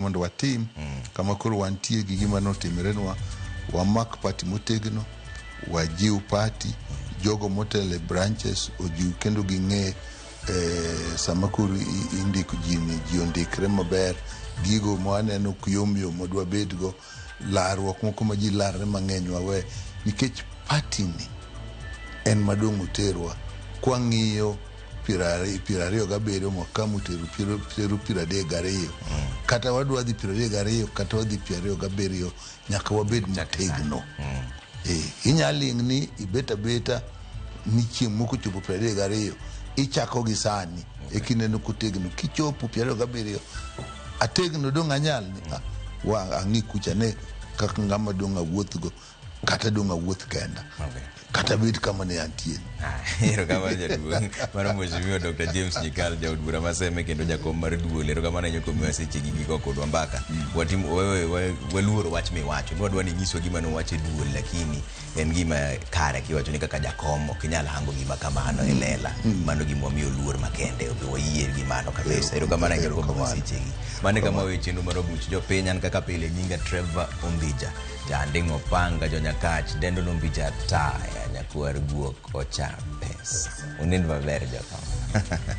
Mondo watim kama koro wantie gi gima notimorenwa, wamak party motegno, wajiw party, jogo motelo e branches ojiw kendo ging'e eh, sama koro indiko ji ni ji ondikre maber, gigo ma waneno yom yom wadwa bedgo, larruok moko ma ji larre mang'eny wawe, nikech party ni en madong' oterwa kwang'iyo 27 mwaka motero tero 32 kata wadwa dhi 32 kata wadhi 27 nyaka wabed motegno. Eh, inya ling' ni ibet abeta ni chieng' moko chopo 32 ichako gi sani ekineno kotegno kichopo 27 ategno dong' anyal ni ah, wa ang'i kucha ne kaka ng'ama dong' awuothgo kata dong' awuoth kenda kata bed kama ne antie. Erokamano jaduong'. Mano Mheshimiwa Dr. James Nyikal, jaod bura ma Seme kendo jakom mar duol. Erokamano ahinya kuom miyowa seche gi gi go kodwa mbaka. Watim waluoro wach miwacho. Nwadwa ni inyiswa gima nowacho e duol lakini en gima kare kiwacho ni kaka jakom ok inyal hango gima kamano e lela. Mano gima wamiyo luor makende. Omiyo wayie gi mano kabisa. Erokamano ahinya kuom miyowa Erokamano. seche gi. Mano e kama wawe chenro mar buch jopiny. An kaka pile nyinga Trevor Ombija. Janding' opanga jonyakach dendo nombija taya nyakwar guok ocha pesa. Unind maber jokama.